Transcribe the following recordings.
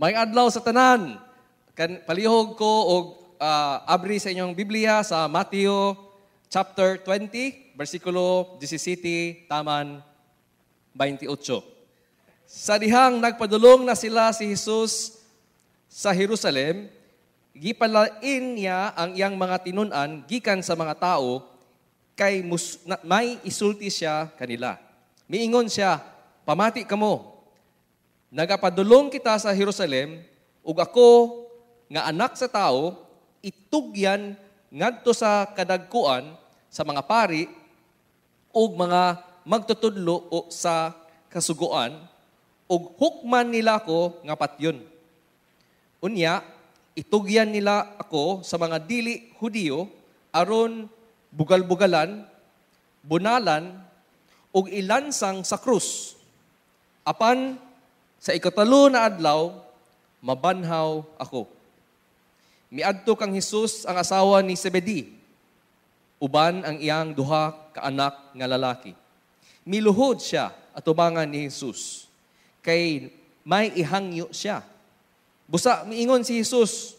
May adlaw sa tanan. Kan palihog ko og abri sa inyong Biblia sa Matthew chapter 20, bersikulo 17 taman 28. Sa dihang nagpadulong na sila si Jesus sa Jerusalem, gipalain niya ang iyang mga tinun-an gikan sa mga tao kay may isulti siya kanila. Miingon siya, "Pamati kamo. Nagapadulong kita sa Jerusalem ug ako nga Anak sa Tao itugyan ngadto sa kadagkuan sa mga pari ug mga magtutudlo o sa kasuguan ug hukman nila ako nga patyon. Unya itugyan nila ako sa mga dili Hudiyo aron bugal-bugalan, bunalan ug ilansang sa krus. Apan sa ikatalo na adlaw mabanhaw ako." Miadto kang Hesus ang asawa ni Zebedee, uban ang iyang duha ka anak nga lalaki. Miluhod siya atubangan ni Jesus, kay may ihangyo siya. Busa miingon si Jesus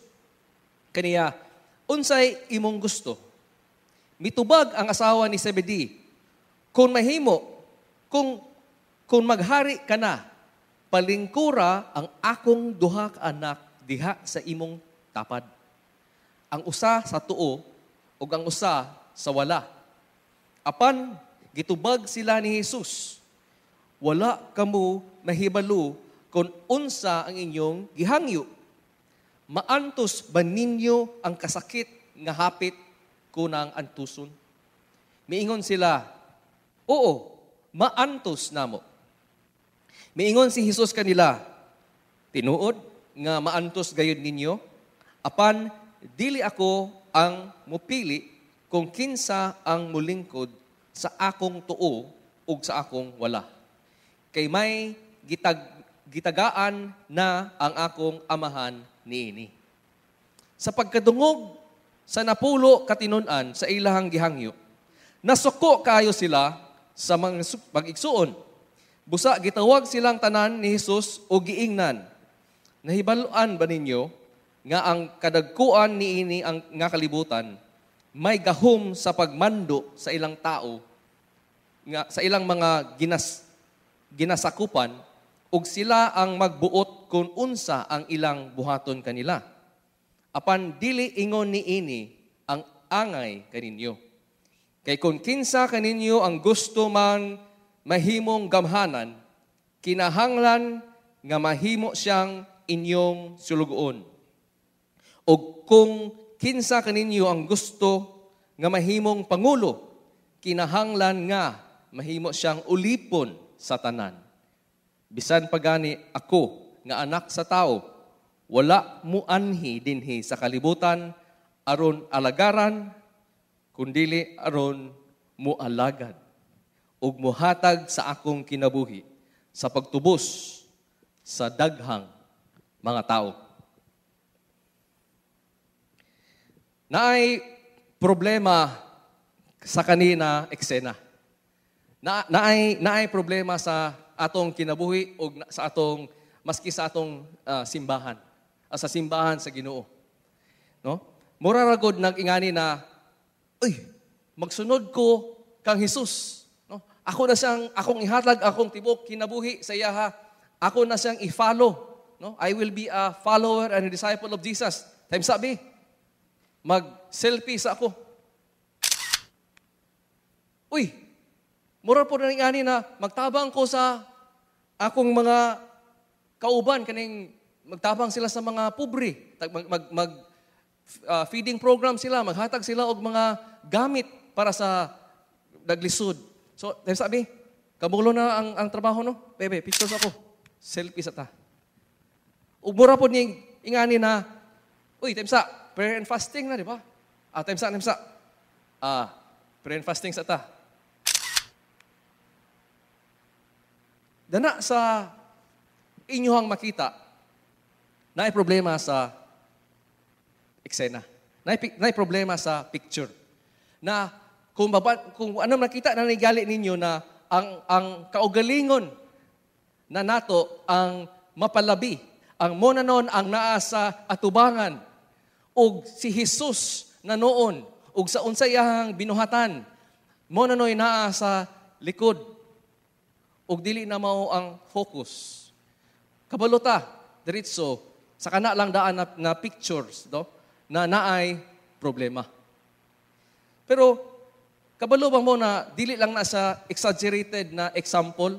kaniya, "Unsay imong gusto?" Mitubag ang asawa ni Zebedee, "Kung mahimo, kung maghari ka na, palingkura ang akong duha ka anak diha sa imong tapad. Ang usa sa tuo ug ang usa sa wala." Apan gitubag sila ni Jesus, "Wala kamo nahibalo kung unsa ang inyong gihangyo. Maantos ba ninyo ang kasakit nga hapit ko nang antuson?" Miingon sila, "Oo, maantos namo." Miingon si Jesus kanila, "Tinuod nga maantos gayud ninyo, apan dili ako ang mupili kung kinsa ang mulingkod sa akong tuo ug sa akong wala. Kay may gitagaan na ang akong Amahan niini." Sa pagkadungog sa 10 ka tinun-an sa ilahang gihangyo, nasuko kaayo sila sa mga pag-igsuon. Busa gitawag silang tanan ni Jesus o giingnan, "Nahibaluan ba ninyo nga ang kadagkuan niini ang nga kalibutan may gahom sa pagmando sa ilang tao nga sa ilang mga ginasakupan ug sila ang magbuot kung unsa ang ilang buhaton kanila? Apan dili ingon niini ang angay kaninyo. Kay kung kinsa kaninyo ang gusto man mahimong gamhanan, kinahanglan nga mahimo siyang inyong sulugoon. O kung kinsa kaninyo ang gusto nga mahimong pangulo, kinahanglan nga mahimo siyang ulipon sa tanan. Bisan pagani ako nga Anak sa Tao, wala muanhi dinhi sa kalibutan aron alagaran, kundili aron mualagad ug muhatag sa akong kinabuhi sa pagtubos sa daghang mga tao." Naay problema sa kanina eksena. Naay problema sa atong kinabuhi o sa atong maski sa atong simbahan, sa simbahan sa Ginoo. No? Mura ra gud nag-ingani na, "Uy, magsunod ko kang Jesus. No? Ako na siyang akong ihatag akong tibok kinabuhi sa iyaha. Ako na siyang i-follow. No? I will be a follower and a disciple of Jesus." Time sabi, mag-selfie sa ako. Uy, mura po na ani na magtabang ko sa akong mga kauban, kaning magtabang sila sa mga pobre, mag feeding program sila, maghatag sila og mga gamit para sa naglisod. So, dahil sabi, kamulo na ang trabaho, no? Bebe, pictures ako. Selfie sa ta. Ug mura po ni ingani na, uy, time sa, prayer and fasting na, di ba? Time sa, time sa. Prayer and fasting sa ta. Dana sa inyohang makita, naay problema sa eksena. Naay problema sa picture. Na kung ano nakita na nigali ninyo na ang kaugalingon na nato ang mapalabi, Ang mo na noon ang naa sa atubangan ug si Jesus na noon ug sa unsa iyang binuhatan, mo na noy naa sa likod ug dili na mao ang focus. Kabalo ta diretso sa kana lang daan na pictures, no, na naay problema. Pero kabalo ba mo na dili lang na sa exaggerated na example?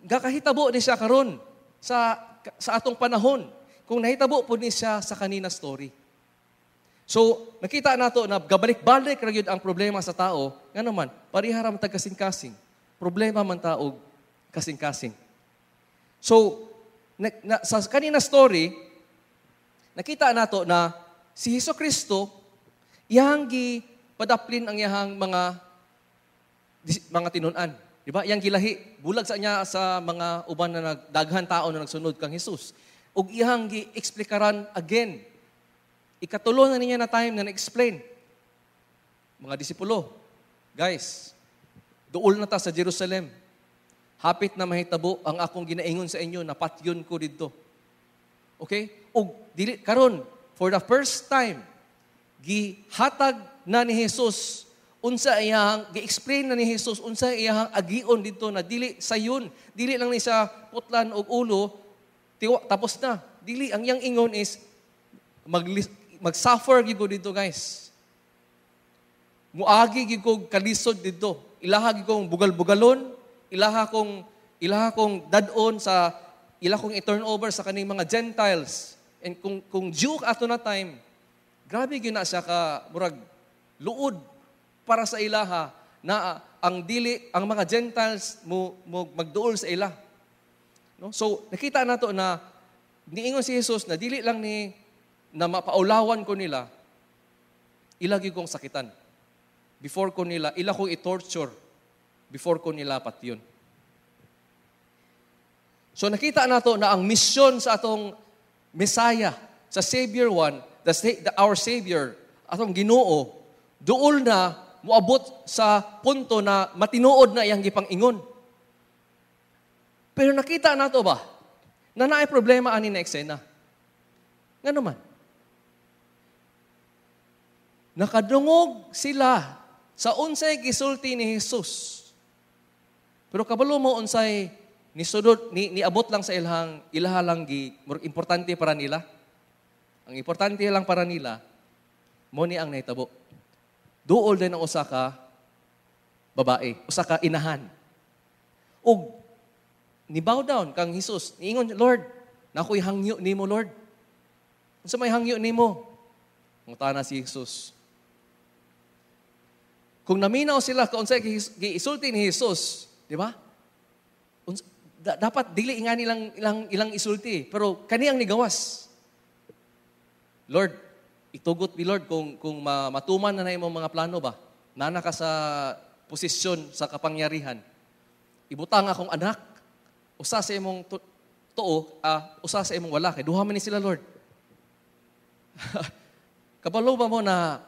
Gakahitabo ni siya karon sa atong panahon kung nahitabo po ni siya sa kanina story. So, nakita nato na gabalik-balik ra gyud ang problema sa tao, ngano man, pareha ra man tag kasing-kasing. Problema man ta og kasing-kasing. So, sa kanina story, nakita nato na si Hesus Kristo iyang gipadaplin ang iyang mga tinun-an. Di ba? Iyang gilahi, bulag sa niya sa mga uban na nagdaghan tao na nagsunod kang Jesus. Ug iyang gi-explikaran again. Ikatulo na niya na time na na-explain. Mga disipulo, guys, duol na ta sa Jerusalem. Hapit na mahitabo ang akong ginaingon sa inyo, napatyon ko didto. Okay? Ug dili karon, for the first time, gihatag na ni Jesus unsa iyang gi-explain na ni Jesus unsa iyang agion didto na dili sayon, dili lang ni sa putlan og ulo tiwa, tapos na. Dili, ang iyang ingon is mag-suffer gyud ko didto, guys. Muagi gyud ko kalisod didto. Ilaha gyud kong bugal-bugalon, ilaha kong dad-on sa ila kong i-turn over sa kaning mga Gentiles. And kung Jew ato na time, grabe gyud na siya ka murag luod para sa ilaha na ang dili ang mga Gentiles mo magduol sa ila. No? So nakita nato na niingon si Jesus na dili lang ni na mapaulawan ko nila, ila gyud kong sakitan. Before ko nila, ila kong i-torture before ko nila patyon. So nakita nato na ang misyon sa atong Messiah, sa Savior One, our Savior, atong Ginoo, duol na moabot sa punto na matinuod na iyang gipang-ingon. Pero nakita nato ba na naay problema ani na eksena? Ngano man? Nakadungog sila sa unsay gisulti ni Jesus. Pero kabalo mo unsay nisunod ni niabot lang sa ilahang ilaha lang gi murag importante para nila. Ang importante lang para nila mo ni ang nahitabo. Duol din ang usa ka babae, usa ka inahan. Ug ni bow down kang Jesus, niingon, "Lord, nakoy hangyo nimo, Lord." "Unsa may hangyo nimo?" Ngutana si Jesus. Kung naminaw sila kung unsay giisulti ni Jesus, di ba? Dapat dili nga nilang ilang isulti, pero kani ang nigawas. "Lord, itugot mi, Lord, kung matuman na na imong mga plano ba? Nana ka sa posisyon sa kapangyarihan. Ibutang akong anak, usa sa imong tuo, usa sa imong wala kay duha man ni sila, Lord." Kabalo ba mo na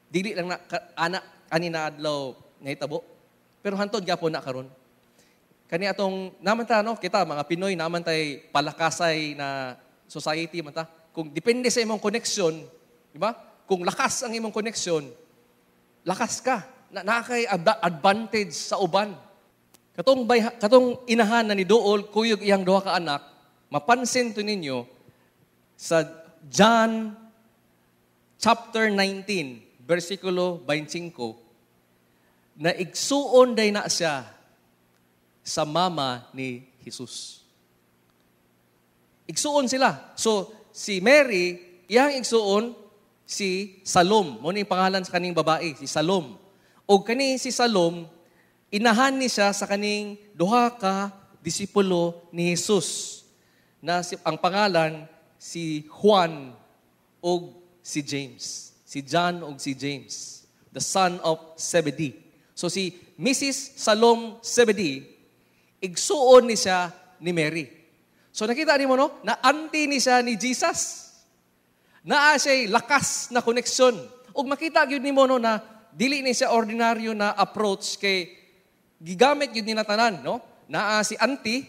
dili lang na ana ani na adlaw nahitabo? Pero hantod gyapon na karon. Kani atong naman ta, no, kita mga Pinoy naman tay palakasay na society man ta. Kung depende sa imong connection, di ba? Kung lakas ang imong connection, lakas ka. Na kay advantage sa uban. Katong inahan na ni duol kuyog iyang duha ka anak, mapansin to ninyo sa John chapter 19, versikulo 25, na igsuon day na siya sa mama ni Jesus. Igsuon sila. So, si Mary, iyang igsuon si Salom. Mo ni pangalan sa kaning babae, si Salom. O kani si Salom, inahan ni siya sa kaning duha ka disipulo ni Jesus na ang pangalan si Juan og si James. Si John og si James, the son of Zebedee. So si Mrs. Salom Zebedee, igsuon ni siya ni Mary. So nakita nimo, no, na auntie ni siya ni Jesus. Naa siya'y lakas na koneksyon. Ug makita gyud nimo, no, na dili ni siya ordinaryo na approach kay gigamit gyud ni tanan, no? Naa si auntie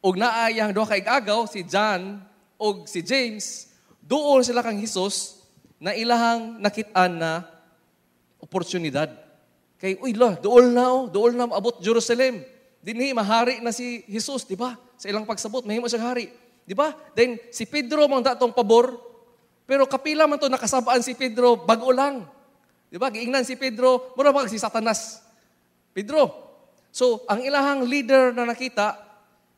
Ug naa iyang duha ka igagaw, si John ug si James, duol sila kang Hesus na ilahang nakit-an na oportunidad. Kay uy la, duol na oh, duol na maabot Jerusalem. Dinhi mahari na si Jesus, di ba? Sa ilang pagsabot, mahimo siyang hari. Di ba? Then si Pedro man datong pabor, pero kapila man to nakasabaan si Pedro bag-o lang. Di ba? Giingnan si Pedro, mura ba si Satanas? Pedro. So, ang ilahang leader na nakita,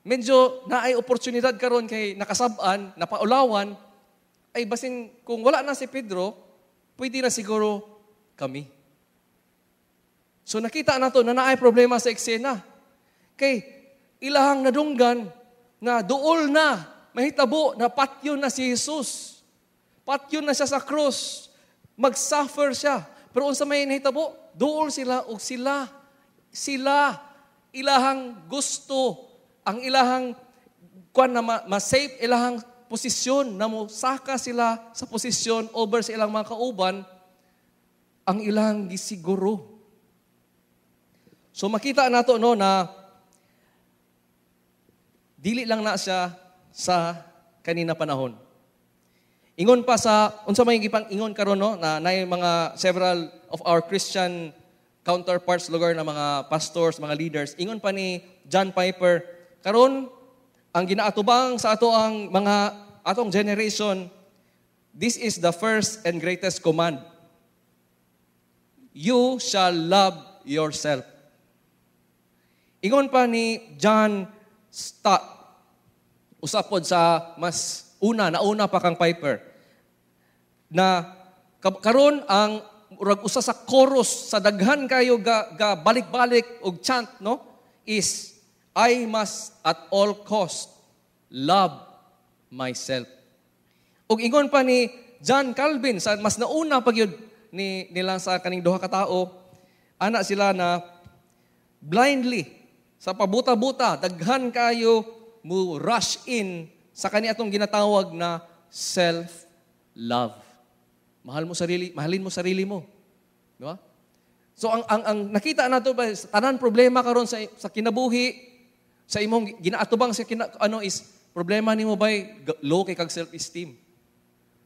medyo naay oportunidad karon kay nakasab-an, napaulawan, ay basin kung wala na si Pedro, pwede na siguro kami. So nakita nato na naay problema sa eksena. Kay ilahang nadunggan na duol na, mahitabo na patyon na si Jesus. Patyon na siya sa cross. Mag-suffer siya. Pero unsa may nahitabo? Duol sila og sila ilahang gusto, ang ilahang kuan na ma-save ilahang posisyon, na mo saka sila sa posisyon over sa ilang mga kauban, ang ilang gisiguro. So makita nato no na dili lang na siya sa kanina panahon. Ingon pa sa unsa may gipang ingon karon no na nay mga several of our Christian counterparts lugar na mga pastors, mga leaders. Ingon pa ni John Piper, karon ang ginaatubang sa ato ang mga atong generation, this is the first and greatest command. You shall love yourself. Ingon pa ni John Stott, usapod sa mas una, nauna pa kang Piper, na karon ang murag usa sa chorus sa daghan kayo ga balik-balik og chant no is I must at all cost love myself. Ug ingon pa ni John Calvin sa mas nauna pa gyud ni nila sa kaning duha ka tawo, ana sila na blindly sa pabuta-buta daghan kayo mo rush in sa kani atong ginatawag na self-love. Mahal mo sarili, mahalin mo sarili mo. Di ba? So ang nakita nato ba tanan problema karon sa kinabuhi, sa imong ginaatubang sa ano is problema nimo bay low kay kag self-esteem.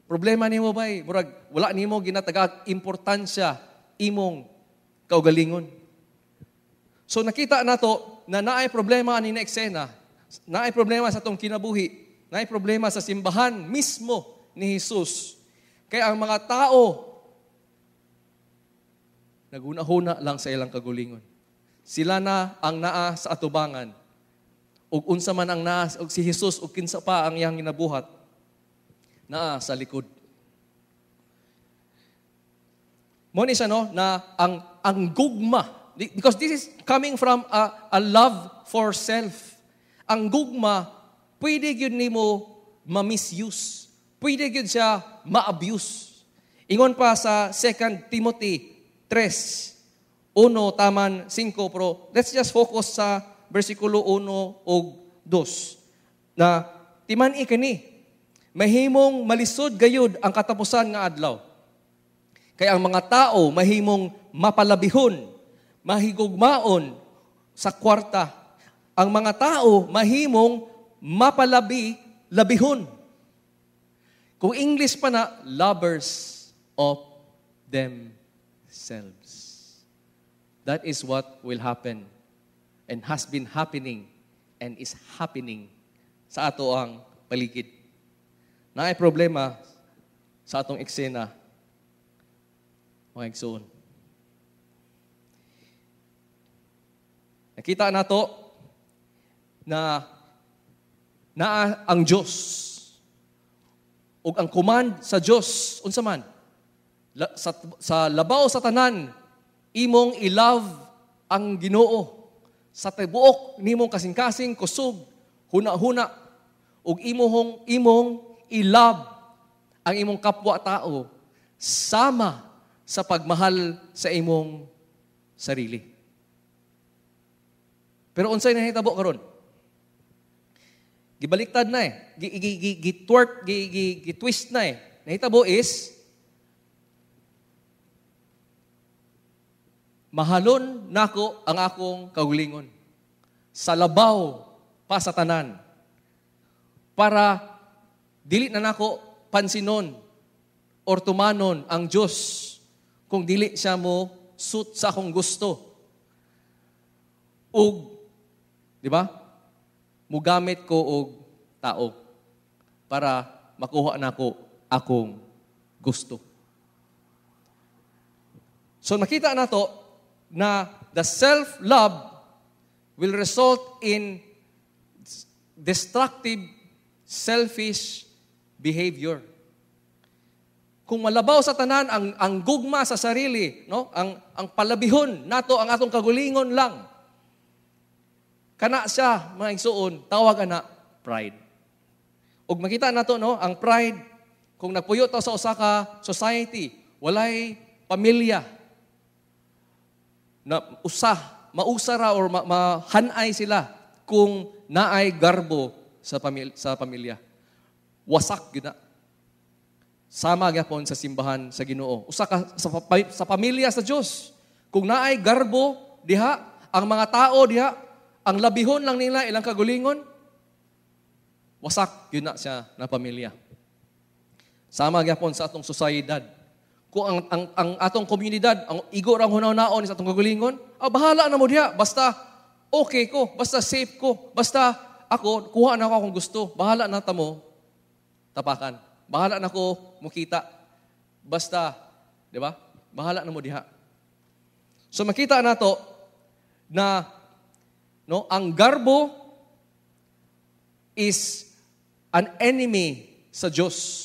Problema nimo bay murag wala nimo ginatagag importansya imong kaugalingon. So nakita nato na naay problema ani na eksena, naay problema sa atong kinabuhi, naay problema sa simbahan mismo ni Jesus. Kaya ang mga tao naghuna-huna lang sa ilang kagulingon. Sila na ang naa sa atubangan. Ug unsa man ang naa og si Jesus ug kinsa pa ang iyang ginabuhat naa sa likod. Mo ni siya no na ang gugma, because this is coming from a love for self. Ang gugma pwede gyud nimo ma-misuse. Pwede gyud siya ma-abuse. Ingon pa sa 2 Timothy 3:1 taman 5, pero let's just focus sa bersikulo 1 ug 2 na timan-i kini mahimong malisod gayud ang katapusan nga adlaw. Kay ang mga tao mahimong mapalabihon, mahigugmaon sa kwarta. Ang mga tao mahimong mapalabi labihon. Kung English pa na, lovers of themselves. That is what will happen and has been happening and is happening sa ato ang paligid. Naay problema sa atong eksena, mga igsoon. Nakita nato na naa ang Dios ug ang command sa Dios unsa man sa labaw sa tanan imong i-love ang Ginoo sa tibuok nimong kasing-kasing kusog huna-huna ug imong i-love ang imong kapwa tao sama sa pagmahal sa imong sarili. Pero unsay nahitabo karon? Gibaliktad na eh. Gi-twerk, gi-twist na eh. Nahitabo is, mahalon nako ang akong kaugalingon. Sa labaw pa sa tanan. Para dili na nako pansinon or tumanon ang Diyos kung dili siya mo suit sa akong gusto. Ug, di ba? Mugamit ko og tao para makuha nako akong gusto. So nakita nato na the self-love will result in destructive, selfish behavior. Kung malabaw sa tanan ang gugma sa sarili, no? Ang palabihon nato ang atong kagulingon lang. Kana siya, mga igsuon, tawag ana pride. Ug makita nato, no, ang pride, kung nagpuyo ta sa usa ka society, walay pamilya na usa, mausa ra or mahanay sila kung naay garbo sa pamilya. Wasak gyud na. Sama gyapon sa simbahan sa Ginoo. Usa ka sa pamilya sa Dios. Kung naay garbo diha, ang mga tao diha, ang labihon lang nila ilang kagulingon, wasak gyud na siya na pamilya. Sama gyapon sa atong sosyedad. Kung ang atong komunidad, ang igo rang hunaw-naon sa atong kagulingon, bahala na mo diha, basta okay ko, basta safe ko, basta ako, kuha na ako akong gusto, bahala na ta mo, tapakan. Bahala na ko mukita. Basta, di ba? Bahala na mo diha. So makita nato na, no, ang garbo is an enemy sa Dios.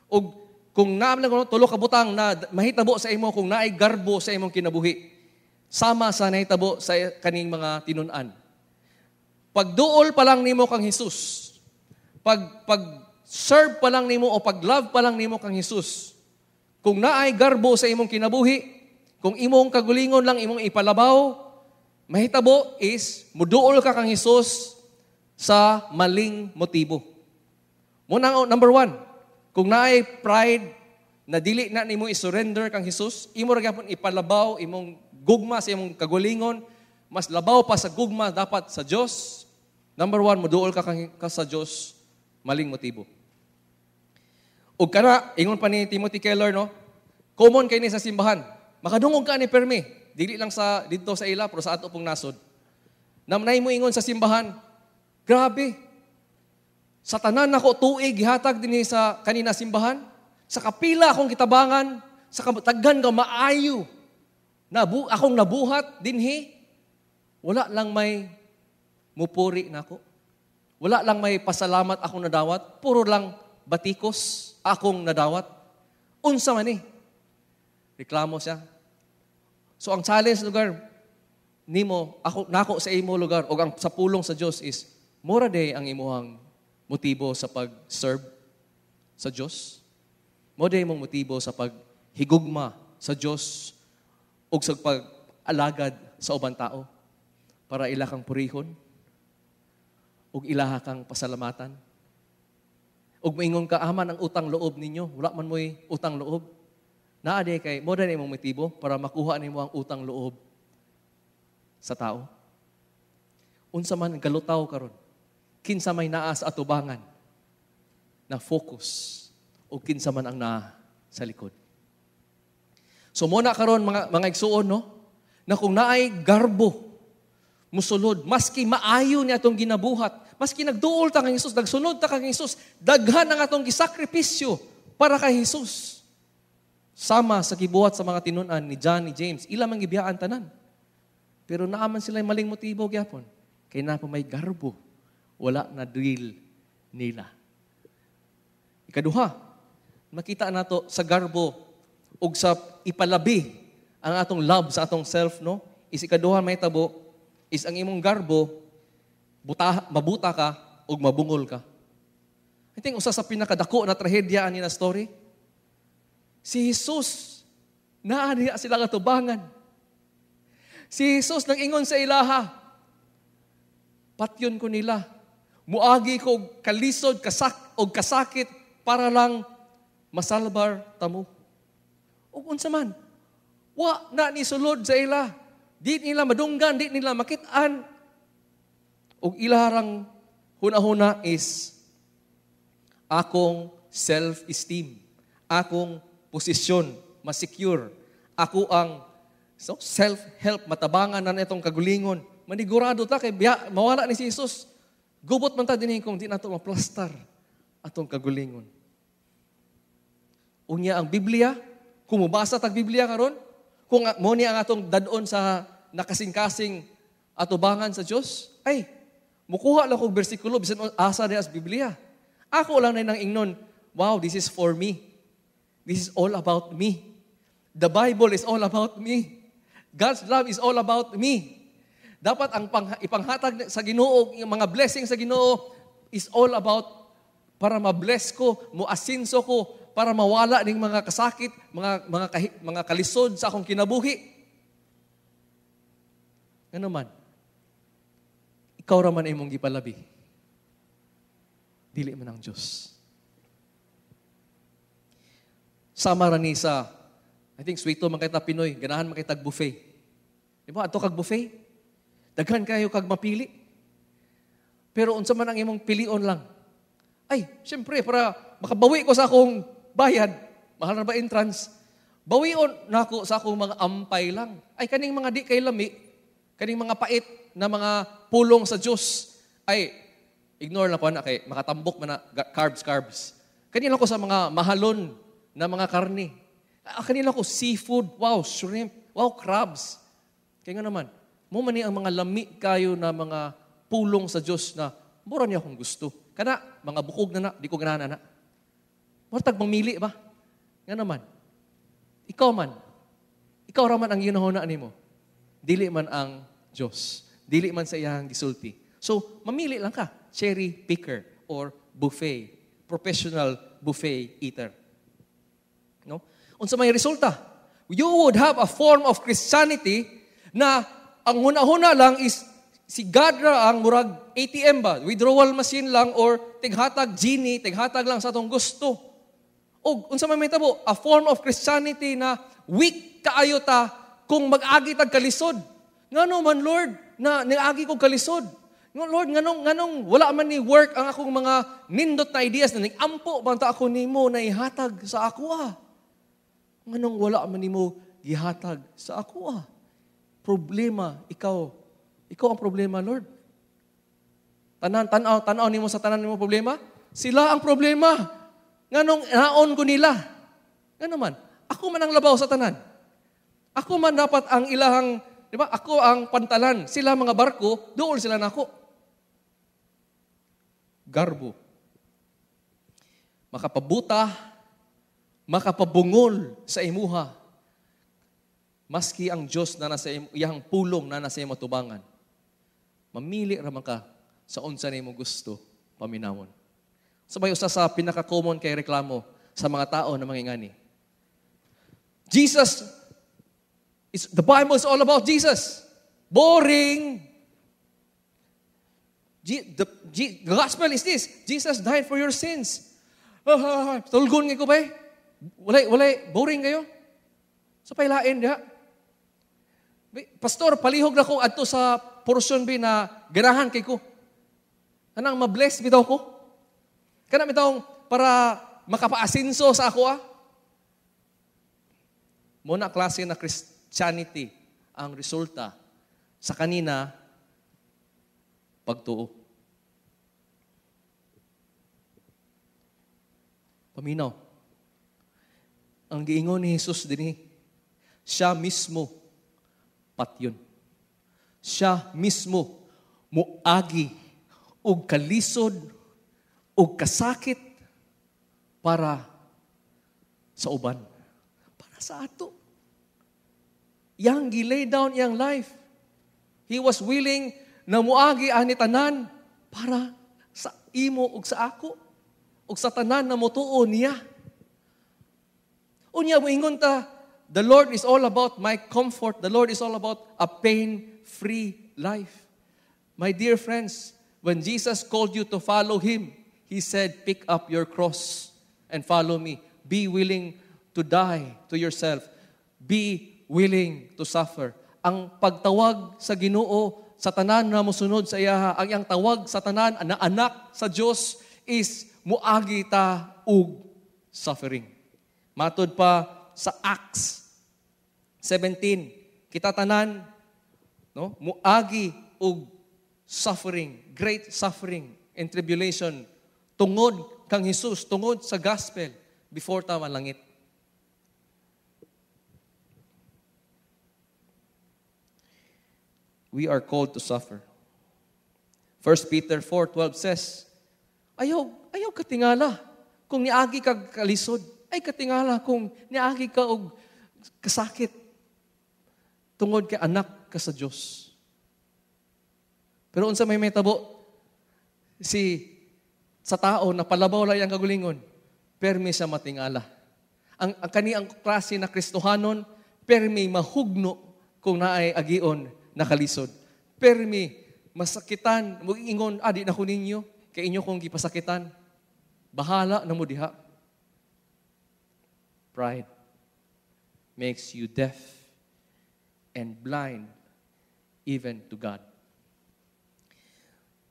Ug kung naam lang tulo ka butang na mahitabo sa imo kung naay garbo sa imong kinabuhi, sama sa nahitabo sa kaning mga tinun-an. Pagduol pa lang nimo kang Hesus, pag serve pa lang nimo o pag-love pa lang nimo kang Hesus, kung naay garbo sa imong kinabuhi, kung imong kagulingon lang imong ipalabaw, mahitabo is muduol ka kang Hesus sa maling motibo. Muna, number one, kung naay pride na dili na nimo i-surrender kang Hesus, imo ra gyapon ipalabaw imong gugma sa imong kagulingon, mas labaw pa sa gugma dapat sa Dios. Number one, muduol ka sa Dios maling motibo. Ug kana, ingon pa ni Timothy Keller, no? Common kay ni sa simbahan. Makadungog ka ni permi, dili lang sa didto sa ila pero sa ato pong nasod. Namnay mo ingon sa simbahan, grabe. Sa tanan nako tuig gihatag dinhi sa kanina simbahan, sa kapila akong gitabangan, sa taghan ka maayo. Akong nabuhat dinhi, wala lang may mupuri nako. Wala lang may pasalamat akong nadawat, puro lang batikos akong nadawat. Unsa man ni? Reklamo siya. So ang challenge lugar nimo, ako nako sa imo lugar og ang sa pulong sa Dios is mura day ang imuhang motibo sa pag-serve sa Dios. Mo day imong motibo sa paghigugma sa Dios ug sa pag-alagad sa ubang tao para ila kang purihon ug ilaha kang pasalamatan. Ug moingon ka, aman ang utang loob ninyo, wala man mo'y utang loob. Naa di kay mo day imong motibo para makuha nimo ang utang loob sa tao. Unsa man galutaw karon, kinsa may naa sa atubangan na focus o kinsa man ang naa sa likod. So mo na karon mga igsuon, no, na kung naay garbo musulod, maski maayo ni atong ginabuhat, maski nagduol ta kang Hesus, nagsunod ta kang Hesus, daghan ang atong gisakripisyo para kay Hesus. Sama sa gibuhat sa mga tinun-an ni John, ni James, ila man gibiyaan tanan. Pero naaman sila maling motibo gyapon. Kay na pa may garbo, wala na deal nila. Ikaduha, makita nato sa garbo ug sa ipalabi ang atong love sa atong self, no? Is ikaduha may tabo is ang imong garbo, buta, mabuta ka ug mabungol ka. I think usa sa pinakadako na trahedya ani na story, si Jesus naa diha sila katubangan. Si Jesus nang ingon sa ilaha, patyon ko nila. Muagi ko og kalisod, og kasakit para lang masalbar tamo. Ug unsa man, wa na ni sulod sa ila. Di nila madunggan, di nila makit-an. Ug ilarang huna-huna is, Akong self-esteem, akong posisyon, ma-secure. Ako ang so, self-help, matabangan na itong kagulingon. Manigurado ta kay biya, mawala ni si Jesus. Gubot man ta dinhi kung di nato maplastar atong kagulingon. Unya ang Biblia, kung mubasa tag Biblia karon, kung mo ni ang atong dad-on sa nakasing-kasing atubangan sa Dios, ay mukuha lang kog bersikulo bisan asa diha sa Biblia. Ako lang na nang ingnon, "Wow, this is for me. This is all about me. The Bible is all about me. God's love is all about me." Dapat ang ipanghatag sa Ginoo, yung mga blessing sa Ginoo is all about para ma-bless ko, mo-asinso ko, para mawala ning mga kasakit, mga kalisod sa akong kinabuhi. Ngano man? Ikaw ra man imong gipalabi. Dili man ang Diyos. Sama ra ni sa, I think sweeto man kay ta Pinoy, ganahan man kay tag buffet. Di ba? Adto kag buffet. Daghan kayo kag mapili. Pero unsa man ang imong pilion lang? Ay, siyempre, para makabawi ko sa akong bayad, mahal na ba entrance? Bawion nako sa akong mga ampay lang. Ay, kaning mga di kay lami, kaning mga pait na mga pulong sa Diyos, ay, ignore na po na kay makatambok man na carbs, carbs. Kanila ko sa mga mahalon na mga karne. Ah, kanila ko seafood, wow, shrimp, wow, crabs. Kaya nga naman, mo man ni ang mga lami kayo na mga pulong sa Diyos na mura niya akong gusto. Kana, mga bukog na na, di ko ganahan na. Mura tag mamili ba? Nga naman, ikaw man, ikaw raman ang ginahuna nimo. Dili man ang Diyos. Dili man sa iyang gisulti. So, mamili lang ka. Cherry picker or buffet. Professional buffet eater. No? Unsa may resulta? You would have a form of Christianity na ang huna-huna lang is si God ra ang murag ATM ba, withdrawal machine lang or tighatag genie, tighatag lang sa atong gusto. O unsa may mahitabo? A form of Christianity na weak kaayo ta kung mag-agi tag kalisod. Ngano man, Lord, na niagi kog kalisod? Nga Lord, nganong wala man ni work ang akong mga nindot na ideas na ning-ampo man ta ako nimo na ihatag sa ako ah. Nganong wala man nimo gihatag sa ako ah. Problema ikaw. Ikaw ang problema, Lord. Tanan tanaw tanaw nimo sa tanan nimo problema? Sila ang problema. Nganong naon ko nila? Ngano man? Ako man ang labaw sa tanan. Ako man dapat ang ilahang, di ba? Ako ang pantalan. Sila mga barko, duol sila nako. Garbo. Makapabuta, makapabungol sa imuha. Maski ang Diyos na nasa iyang pulong na nasa imo tubangan. Mamili ra man ka sa unsa nimo gusto paminawon. Sabay usa sa pinaka-common kay reklamo sa mga tao na mangingani. Jesus is the Bible is all about Jesus. Boring. The gospel is this. Jesus died for your sins. Tulgon ko ba eh? Walay, boring kayo. Sa pailain diha. Pastor, palihog na ko adto sa portion bi na ganahan kay ko. Anang ma-bless bitaw ko. Kana bitaw para makapaasinso sa ako ah. Muna klase na Christianity ang resulta sa kanina pagtuo. Paminaw. Ang giingon ni Jesus dinhi, siya mismo patyon. Siya mismo muagi og kalisod og kasakit para sa uban. Para sa ato. Yang gi-lay down iyang life. He was willing na muagi ani tanan para sa imo ug sa ako ug sa tanan na motuo niya. Unya moingon ta, the Lord is all about my comfort. The Lord is all about a pain-free life. My dear friends, when Jesus called you to follow Him, He said, "Pick up your cross and follow me. Be willing to die to yourself. Be willing to suffer." Ang pagtawag sa Ginoo sa tanan na mosunod sa iyaha, ang iyang tawag sa tanan na anak sa Dios is muagi ta og suffering. Matud pa sa Acts 17, kita tanan, no, muagi og suffering, great suffering and tribulation tungod kang Jesus, tungod sa gospel before ta malangit. We are called to suffer. 1 Peter 4:12 says, ayaw katingala kung niagi ka kalisod, ay katingala kung niagi ka og kasakit tungod kay anak ka sa Dios. Pero unsa may mahitabo si sa tao na palabaw lang ang kagulingon, permi siya matingala. Ang kani ang klase na Kristohanon, permi mahugno kung naay agion nakalisod. Permi masakitan, muingon, di na ko ninyo, kay inyo kong gipasakitan. Bahala na mo diha. Pride makes you deaf and blind even to God.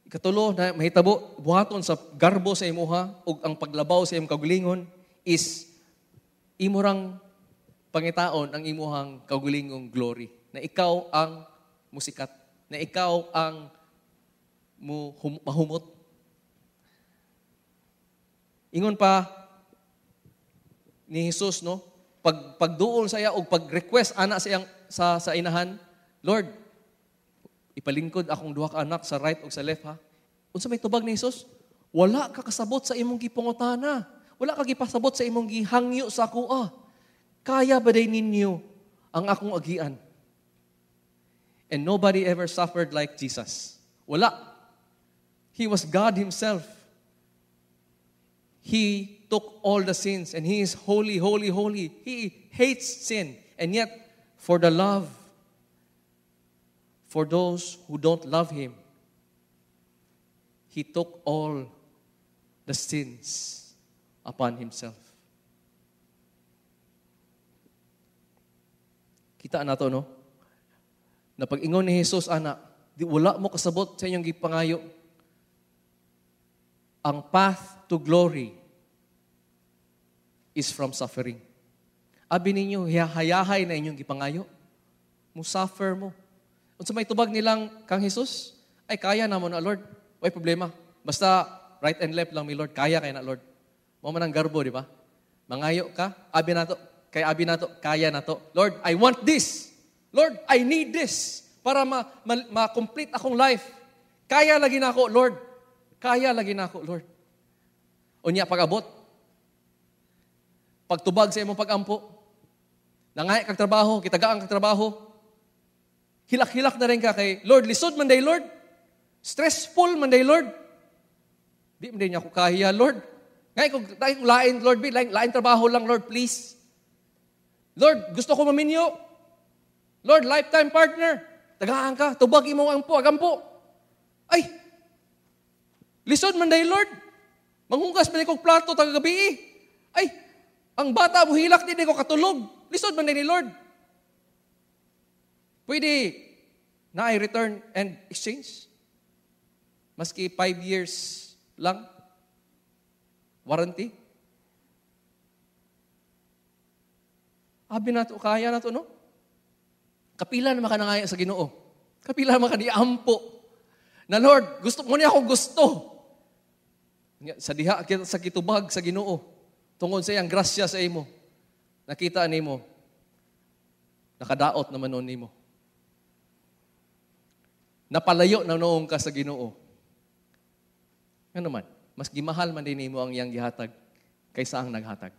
Ikatulo na mahitabo, buhaton sa garbo sa imuha ug ang paglabaw sa imong kaugalingon is imurang pangitaon ang imuhang kaugalingong glory. Na ikaw ang musikat, na ikaw ang mahumot. Ingon pa ni Jesus, no? Pagduol sa iya og pag-request ana sa iyang sa inahan, Lord, ipalingkod akong duha ka anak sa right ug sa left, ha. Unsa may tubag ni Jesus? Wala ka kasabot sa imong gipangutana. Wala ka gipasabot sa imong gihangyo sa akoa. Kaya ba day ninyo ang akong agian? And nobody ever suffered like Jesus. Wala. He was God Himself. He took all the sins and He is holy, holy, holy. He hates sin. And yet, for the love, for those who don't love Him, He took all the sins upon Himself. Kita na to, no? Na pag-ingon ni Jesus, ana, di wala mo kasabot sa inyong gipangayo. Ang path to glory is from suffering. Abi ninyo, hayahay na inyong gipangayo. Musuffer mo. Unsa may tubag nilang kang Jesus? Ay, kaya na mo na, Lord. Way problema. Basta right and left lang mi, Lord. Kaya kay na, Lord. Mao man ang garbo, di ba? Mangayo ka, abi nato, kay abi nato, kaya nato. Lord, I want this. Lord, I need this para ma-complete akong life. Kaya lagi na ako, Lord. Kaya lagi na ako, Lord. Unya, pag-abot, pagtubag sa imong pag-ampo, nangay kag trabaho, kitagaan kag trabaho, hilak-hilak na rin ka kay, Lord, lisod man day, Lord. Stressful man day, Lord. Di man day niya ako kahiya, Lord. Ngay kung lain, Lord, lain trabaho lang, Lord, please. Lord, gusto ko maminyo. Lord, lifetime partner. Tagaan ka, tubag imong ampo, agampo. Ay, lisod man day, Lord. Manghugas man kong plato tagagabi. Ay, ang bata mo hilak din ko katulog. Lisod man day ni Lord. Pwede na ay return and exchange. Maski 5 years lang. Warranty. Abi na to, kaya na to, no? Kapila na makanangaya sa Ginoo. Kapila na makaniampo. Na Lord, gusto mo niya akong gusto. Sa diha sa kitubag sa Ginoo. Tungod sa iyang grasya sa imo. Nakita nimo. Nakadaot naman noon nimo. Napalayo na noong ka sa Ginoo. Ano man, mas gimahal man din nimo ang iyang gihatag kaysa ang naghatag.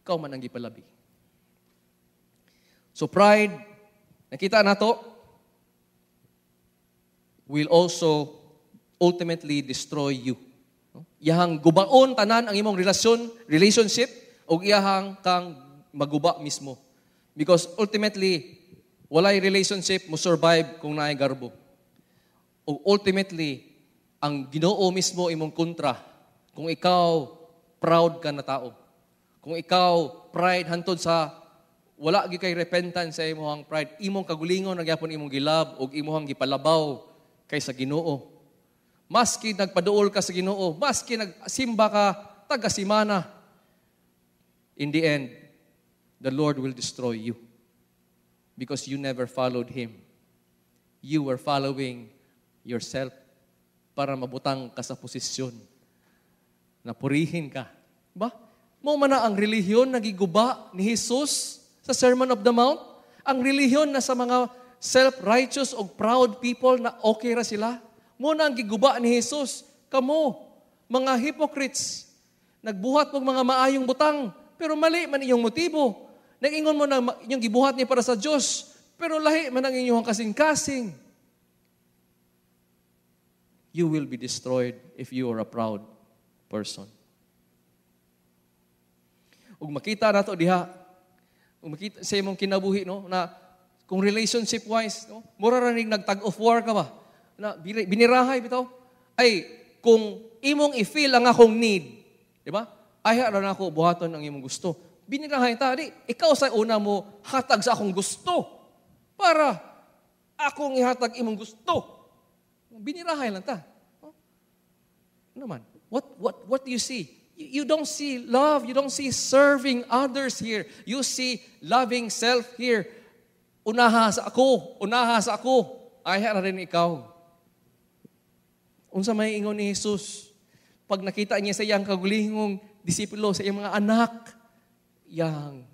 Ikaw man ang gipalabi. So pride, nakita na to, will also ultimately destroy you. No? Iyahang gubaon tanan ang imong relationship, o iyahang kang maguba mismo. Because ultimately, walay relationship mo survive kung naay garbo. O ultimately, ang Ginoo mismo imong kontra kung ikaw proud ka na tao. Kung ikaw pride hantod sa wala gi kay repentance sa imong pride, imong kagulingon nagyapon imong gilab og imong gipalabaw kaysa Ginoo. Maski nagpaduol ka sa Ginoo, maski nagsimba ka taga-simana, in the end, the Lord will destroy you because you never followed Him. You were following yourself para mabutang ka sa posisyon na purihin ka. Ba? Mao man na ang relihiyon nagiguba ni Jesus sa Sermon of the Mount. Ang relihiyon na sa mga self-righteous o proud people na okay ra sila. Mao na ang giguba ni Jesus. Kamo, mga hypocrites, nagbuhat mong mga maayong butang, pero mali man inyong motibo. Nag-ingon mo na inyong gibuhat ni para sa Diyos, pero lahi man ang inyong kasing-kasing. You will be destroyed if you are a proud person. Ug makita nato diha, ug makita sa imong kinabuhi, no, na kung relationship wise, no, mura ra ning nag-tug of war ka ba? Na binirahay bitaw. Ay kung imong i-feel ang akong need, di ba? Ay ra na ako buhaton ang imong gusto. Binirahay ta di, ikaw sa una mo hatag sa akong gusto para akong ihatag imong gusto. Binirahay lang ta. Oh. Ano man? What do you see? You don't see love. You don't see serving others here. You see loving self here. Unaha sa ako. Unaha sa ako. Ay, ra rin ikaw. Unsa may ingon ni Jesus? Pag nakita niya sa iyang kagulingong disipulo, sa iyang mga anak, yang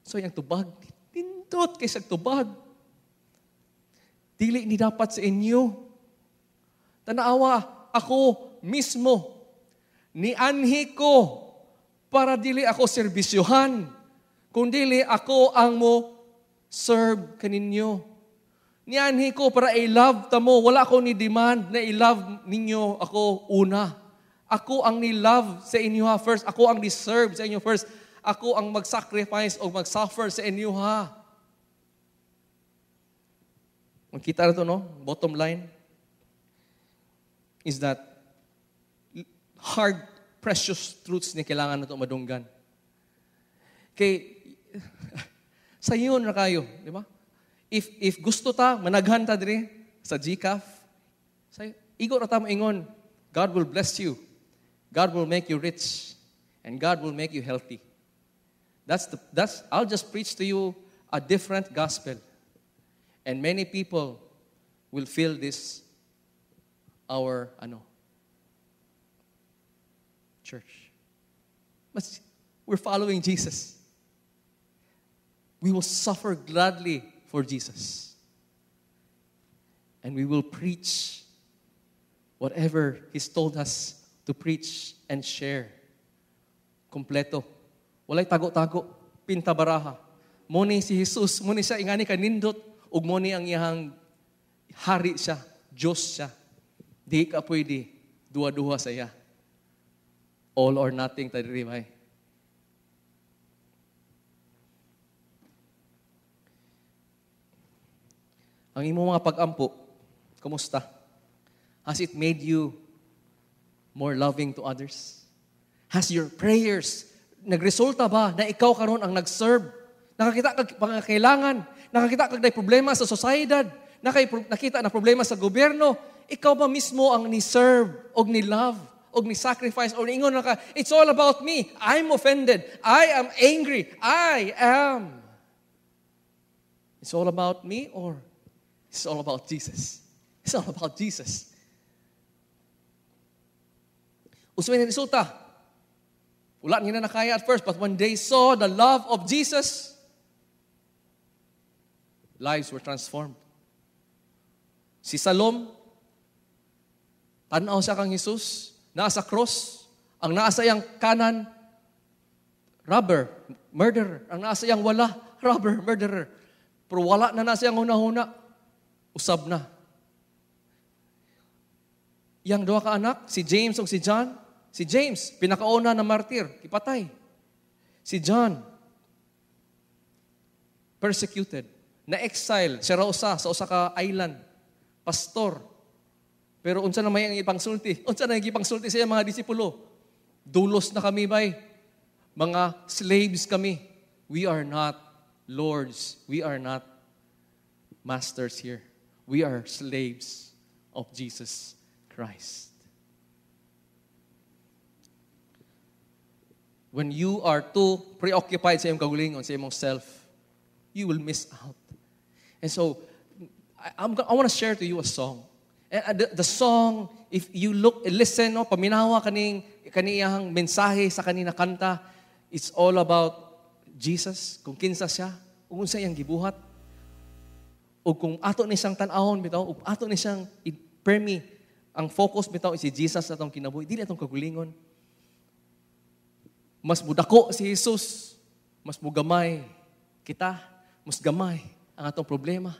so iyang tubag, tindot kay sa tubag. Dili ni dapat sa inyo. Tanawa, ako mismo, nianhi ko para dili ako serbisyuhan, kung dili ako ang mo serve kaninyo. Nianhi ko para i-love ta mo. Wala ko ni demand na i-love ninyo ako una. Ako ang ni-love sa inyo ha first. Ako ang ni-serve sa inyo first. Ako ang mag-sacrifice o mag-suffer sa inyo ha. Makita na to, no? Bottom line is that hard, precious truths ni kailangan na ito madunggan. Kay, sa yun na kayo, di ba? If gusto ta, managhan ta diri sa GCAF, sa igo ra ta moingon, God will bless you. God will make you rich. And God will make you healthy. I'll just preach to you a different gospel. And many people will feel this our church. But we're following Jesus. We will suffer gladly for Jesus. And we will preach whatever He's told us to preach and share. Kompleto. Walay tago-tago. Pinta baraha. Mao ni si Jesus, mao ni siya ingani kanindot, ug mao ni ang iyang hari siya, Diyos siya. Di ka pwede duha-duha sa iya. All or nothing ta diri bay. Ang imong mga pag-ampo, kumusta? Has it made you more loving to others? Has your prayers, nagresulta ba na ikaw karon ang nag-serve? Nakakita kag pangakailangan, nakakita kag day problema sa sosyedad, nakita na problema sa gobyerno, ikaw ba mismo ang ni-serve og ni-love og ni-sacrifice or niingon na ka, it's all about me. I'm offended. I am angry. I am. It's all about me or it's all about Jesus? It's all about Jesus. Unsa may resulta? Wala nila nakaya at first, but when they saw the love of Jesus, lives were transformed. Si Salom, tanaw siya kang Jesus, nasa cross, ang nasa iyang kanan, robber, murderer. Ang nasa iyang wala, robber, murderer. Pero wala na nasa iyang hunahuna, usab na. Iyang duha ka anak, si James ug si John. Si James, pinakauna na martir, ipatay. Si John, persecuted, na-exile, siya ra usa sa usa ka island, pastor. Pero unsa na may ang ipangsulti? Unsa na ang ipangsulti sa iyang mga disipulo? Dulos na kami bay. Mga slaves kami. We are not lords. We are not masters here. We are slaves. of Jesus Christ. When you are too preoccupied sa iyong kagulingon, sa iyong self, you will miss out. And so, I want to share to you a song. And the song, if you look, listen, no, paminawa kaning kaniyang mensahe sa kanina kanta, it's all about Jesus, kung kinsa siya, kung unsa iyang gibuhat. O kung ato ni siyang tan-awon bitaw, o ato ni siyang permi, ang focus bitaw si Jesus atong kinabuhi, dili atong kagulingon. Mas mudako si Jesus, mas mugamay kita, mas gamay ang atong problema,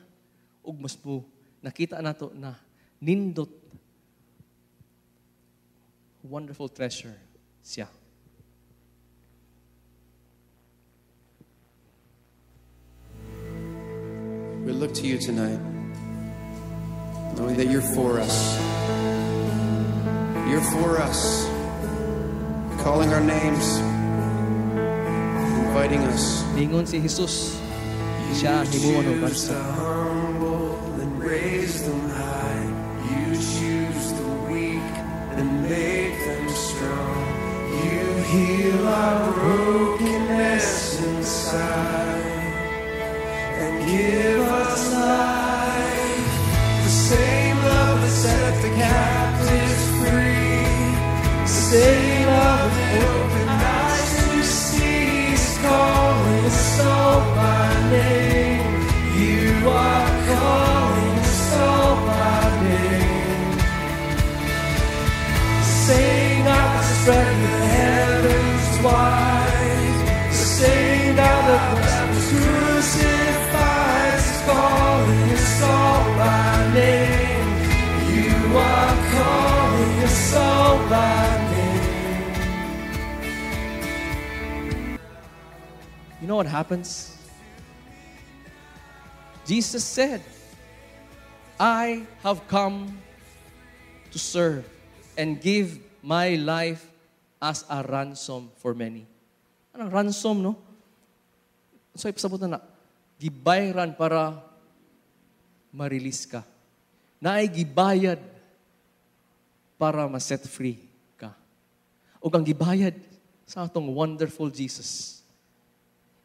ug mas mo nakita nato na nindot, wonderful treasure siya. We look to you tonight, knowing that you're for us. You're for us, calling our names, inviting us. Ingon si Jesus, siya ang himuon og You choose the humble and raise them high. You choose the weak and make them strong. You heal our brokenness inside and give us life. The same love that set the captives free, the same love that opened eyes to see, is calling us all by name. You are calling us all by name. The same God that spread the heavens wide, the same God that was crucified, is calling us all by name. You are calling us all by name. You know what happens? Jesus said, I have come to serve and give my life as a ransom for many. Anong ransom, no? So, ipasabot na, gibayran para ma-release ka. Naay gibayad para ma-set free ka. O ang gibayad sa atong wonderful Jesus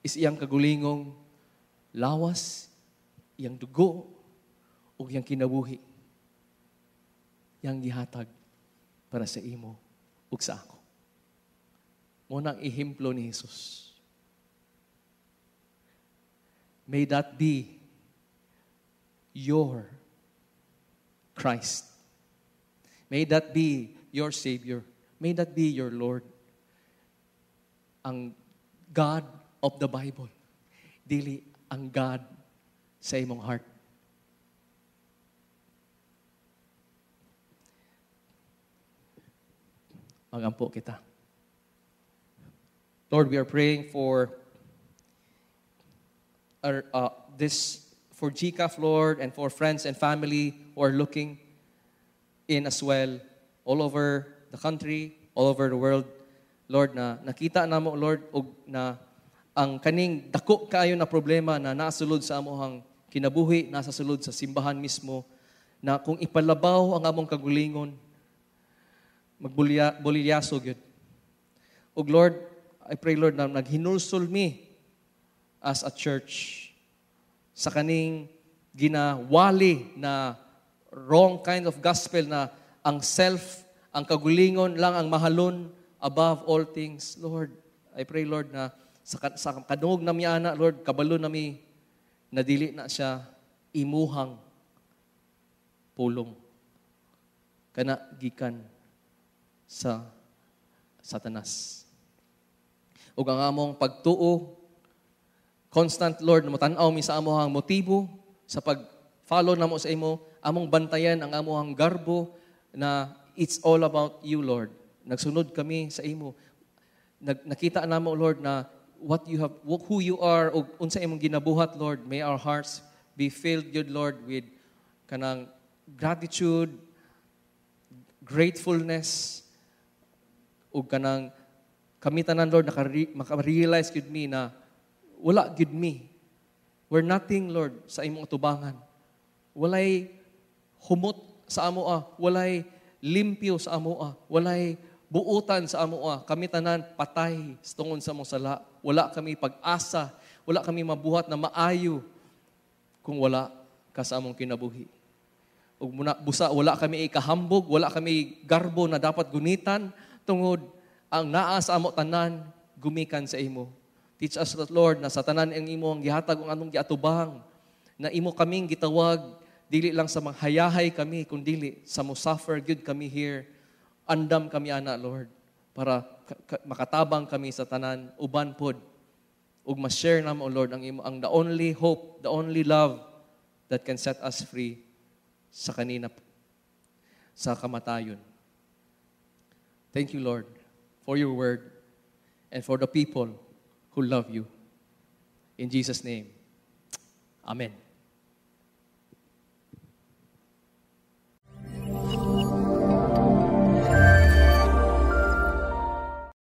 is iyang kagulingong lawas, iyang dugo, o iyang kinabuhi. Iyang gihatag para sa imo ug sa ako. Mo nang ehemplo ni Jesus. May that be your Christ. May that be your Savior. May that be your Lord. Ang God of the Bible. Dili ang God sa imong heart. Magampo kita. Lord, we are praying for our, this for GCAF, Lord, and for friends and family who are looking in as well, all over the country, all over the world. Lord, na nakita namo, Lord, og na ang kaning dako kaayo na problema na nasulod sa amohang kinabuhi, nasa sulod sa simbahan mismo, na kung ipalabaw ang among kagulingon, magbulyaso gyud. Og Lord, I pray, Lord, na naghinulsol mi as a church sa kaning ginawali na wrong kind of gospel na ang self, ang kagulingon lang ang mahalon above all things. Lord, I pray, Lord, na sa kadungog nami ana, Lord, kabalo nami na dili na siya imuhang pulong. Kana gikan sa Satanas. Ug ang among pagtuo, constant, Lord, motan-aw mi sa amohang motibo sa pag-follow namo sa imo, among bantayan ang amohang garbo na it's all about you, Lord. Nagsunod kami sa imo. Nakita namo, Lord, na what you have, who you are, ug unsa imong ginabuhat, Lord. May our hearts be filled, good Lord, with kanang gratitude, gratefulness, ug kanang kami tanan, Lord, maka-realize gud mi na wala gud mi. We're nothing, Lord, sa imong atubangan. Walay humot sa amoa, walay limpyo sa amoa, walay buutan sa amoa. Kami tanan patay sa tungod sa among sala. Wala kami pag-asa, wala kami mabuhat na maayo kung wala ka sa among kinabuhi. Ug muna, busa wala kami ikahambog, wala kami garbo na dapat gunitan tungod ang naa sa amo tanan gumikan sa imo. Teach us, Lord, na sa tanan ang imo ang gihatag ug anong giatubang na imo kaming gitawag dili lang sa mga hayahay kami kun dili sa mo suffer gyud kami here. Andam kami ana, Lord, para makatabang kami sa tanan uban pod ug ma-share namo, Lord, ang imo ang the only hope, the only love that can set us free sa kanina sa kamatayon. Thank you, Lord, for your word and for the people who love you. In Jesus' name, amen.